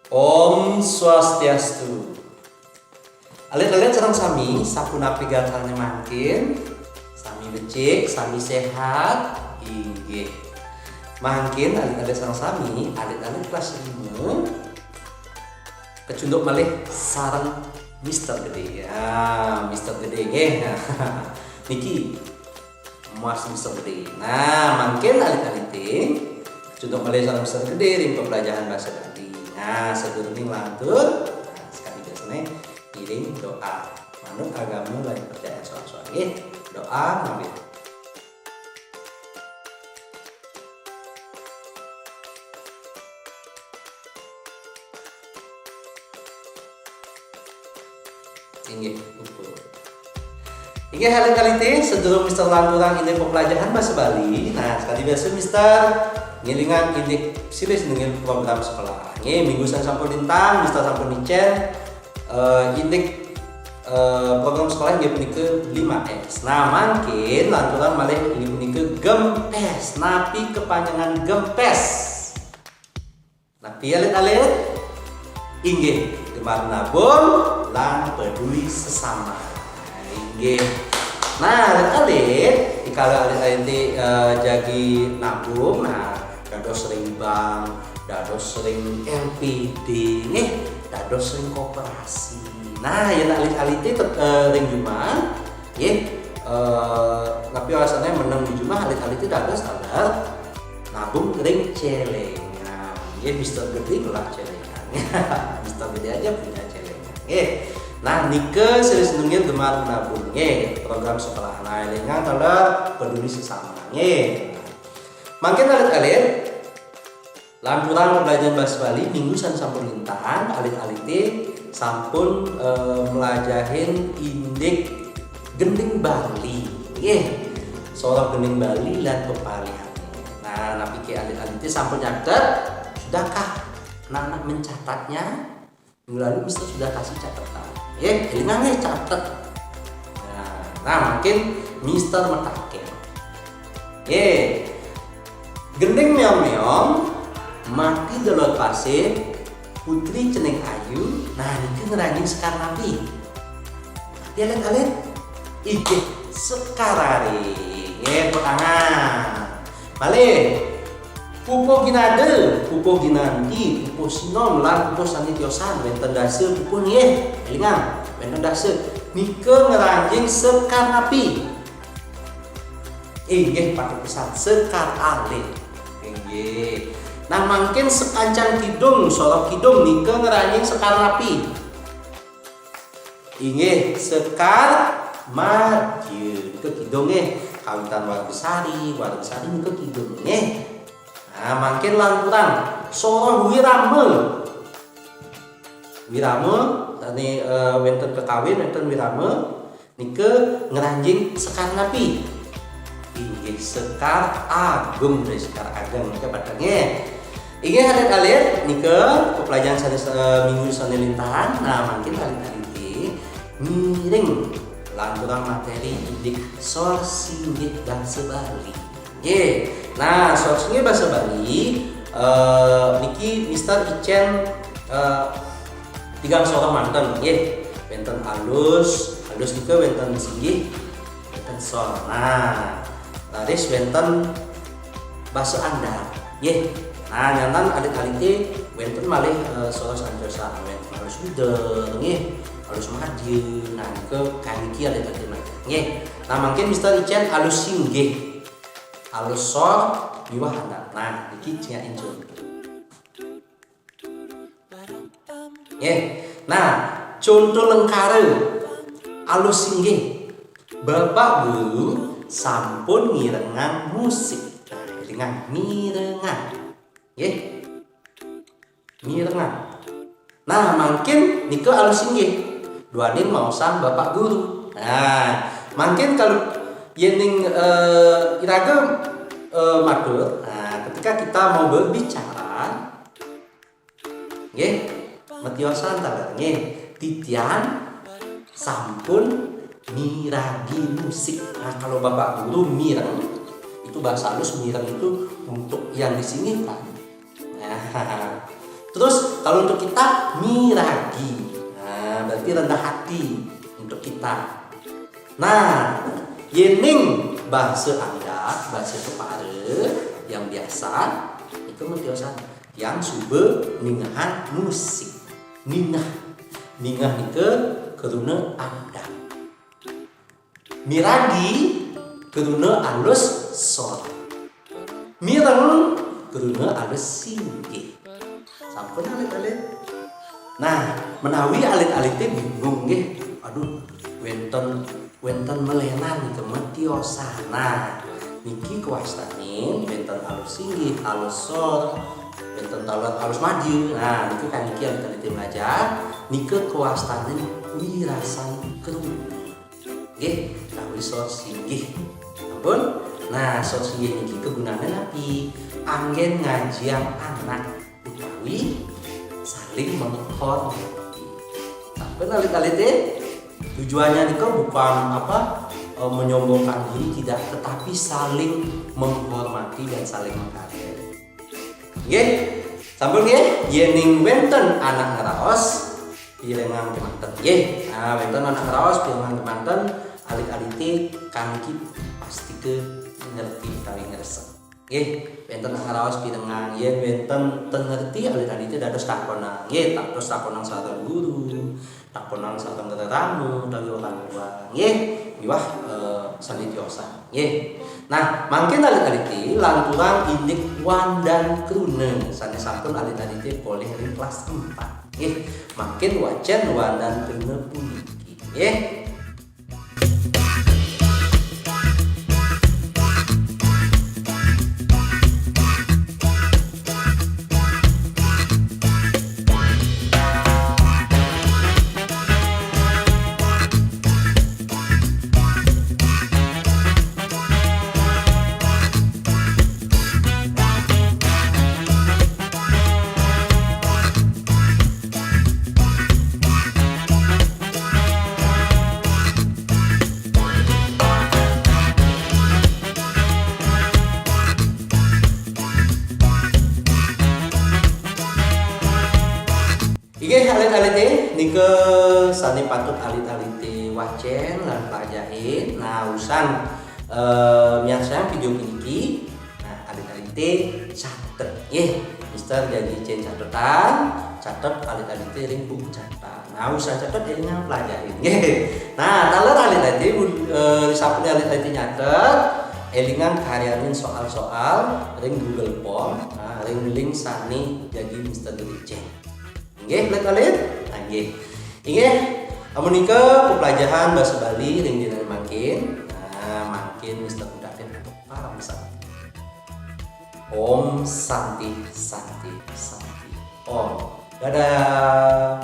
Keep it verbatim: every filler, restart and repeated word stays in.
Om Swastiastu. Alit-alit sareng sami, sapunapi gatrané mangkin? Sami becik, sami séhat? Inggih. Mangkin alit-alit sareng sami, alit-alit kelas lima, kecunduk malih sareng Mister Gedé. Ya, Mister Gedé nggih. Niki Mas Mister Gedé. Nah, mangkin alit-alité kecunduk malih sareng Mister Gedé ring pebelajahan basa Bali. Nah, sadurungé nglantur, nah, sakadi biasané ngiring doa manut agama lan kepercayaan soang-soang nggih. Doa mampir. Inggih, pupuk. Inggih, alit-alité, sadurung Mister lanturang indik pepelajahan basa Bali. Nah, sakadi biasa Mister ngilingang indik silih sinunggil program sekolah. Nggih, minggu sané sampun lintang, Mister sampun icén, eh, indik, eh, program sekolah inggih punika lima S. Nah, mangkin lanturang malih inggih punika gempes. Napi kepanjangan gempes? Napi alit-alit? Inggih, gemar menabung lan peduli sesama. Inggih. Nah, alit-alit, dikala alit-alit, eh, jagi nabung, nah, dados ring bank, dados ring L P D, nggih, dados ring koperasi. Nah, yén alit-alité tet-, eh, ring jumah, nggih, eh, napi wastané meneng di jumah, alit-alité dados taler nabung ring céléngan. Nggih, Mister Gedé ngelah céléngan. Mister Gedé aja punya céléngan. Nggih. Nah, nika silih sinunggil gemar menabung. Nggih, program sekolah. Nah, élingang taler peduli sesama. Nggih. Mangkin alit-alit, lanturang pelajaran basa Bali minggu sané sampun lintang, alit-alité sampun, eh, mlajahin indik gending Bali. Nggih. Soroh gending Bali lan pepalihané. Nah, napiké alit-alité sampun nyatet? Sudahkah anak-anak mencatatnya? Minggu lalu Mister sudah kasih catatan. Nggih, élingang nggih catet. Nah, nah, mangkin Mister mataken. Nggih. Gending méong-méong, mati delod pasih, putri cening ayu, nah nika ngranjing sekar napi? Napi alit-alit? Inggih, sekar ari. Nggih, tepuk tangan. Malih. Pupuh ginada, pupuh ginanti, pupuh sinom, lan pupuh sané tiosan, wénten dasa pupuh nggih. Élingang, wénten dasa. Nika ngranjing sekar napi? Inggih, patut pisan, sekar alit. Inggih. Nah, mangkin sekancang kidung, soroh kidung nika ngranjing sekar napi? Inggih, sekar madya. Nika kidung nggih. Kawitan warga sari, warga sari nika kidung nggih. Nah, mangkin lanturang soroh wirama. Wirama, sané, eh, wénten kekawin, wénten wirama, nika ngranjing sekar napi? Inggih, sekar agung, dari sekar ageng nika padang nggih. Inggih, alit-alit, nika pepelajaran sané, eh, minggu sané lintang. Nah, mangkin alit-alit ngiring lanturang materi indik sor singgih basa Bali. Nggih. Nah, sor singgih basa Bali, eh, niki Mister icén, eh, tigang soroh manten, nggih. Wénten alus, alus nika wénten singgih, wénten sor. Nah, raris wénten basa andap, nggih. Nah, nyanten alit-alité wénten malih, eh, soroh santosa, wénten alus luder, nggih. Alus madya, nah nika kaniki alit-alit malih. Nggih. Nah, mangkin Mister icén alus singgih. Alus sor miwah andap. Nah, niki cingakin conto. Nggih. Nah, conto lengkara alus singgih. Bapak Guru sampun ngirengang musik. Nah, élingang, ngirengang. Nggih. Ngirengang. Nah, mangkin nika alus singgih. Duaning maosang Bapak Guru. Nah, mangkin kalau yéning, eh, iraga, eh, matur, nah, ketika kita mau berbicara, nggih, matiosan taler nggih, titiang sampun miragi musik. Nah, kalau Bapak Guru mireng, itu bahasa halus, mireng itu untuk yang disinggihkan. Nah, terus Kalau untuk kita, miragi. Nah, berarti rendah hati untuk kita. Nah, yéning bahasa adat, bahasa kepara yang biasa, itu matiosan. Yang suba ningehang musik. Ningeh. Ningeh nika kruna adat. Miragi kruna alus sor. Mireng kruna alus singgih. Sampun alit-alit. Nah, menawi alit-alite bingung nggih. Aduh, wenten wenten melenan nika matiosan. Nah, niki kawastanin wenten alus singgih, alus sor, wenten taler alus madya. Nah, niki kan niki alit-alite belajar. Nika kawastanin wirasan kruna. Nggih, utawi sor singgih. Ampun. Nah, sor singgih niki kegunane napi? Anggen ngajiang anak utawi saling menghormati. Sampun alit-alite? Tujuannya nika bukan apa, eh, menyombongkan diri, tidak, tetapi saling menghormati dan saling menghargai. Nggih. Sampun nggih, yening wenten anak ngraos, pirengang kemanten. Nggih. Nah, wenten anak ngraos, pirengang kemanten, alit-alite kaniki pastika ngerti utawi ngresep. Nggih, wenten anak ngraos pirengang, yen wenten ten ngerti, alit-alite dados takonang. Nggih, dados takonang sareng guru, takonang sareng rerama utawi orang tua. Nggih, miwah, eh, sane tiosan. Nggih. Nah, mangkin alit-alite lanturang indik wandan kruna sane sampun alit-alite polih ring kelas empat. Nggih, mangkin wacen wandan kruna puniki. Nggih. Inggih, alit-alite, nika sane patut alit-alite wacen lan pelajahin. Nah, usan, eh, miarsayang video puniki. Nah, alit-alite catet. Nggih, Mister jagi cen catetan, catet alit-alite ring buku catatan. Nah, usan catet elingang pelajahin. Nggih. Nah, taler alit-alite, eh, sampun alit-alite nyatet, elingang karyanin soal-soal ring Google Form, nah, ring link sane jagi Mister Dirjen. Inggih, alit-alit? Nah, inggih. Inggih, amunika pepelajahan basa Bali ring dinane mangkin. Nah, mangkin Mister Mudapin antuk parama santi. Om Santi, Santi, Santi. Om. Dadah.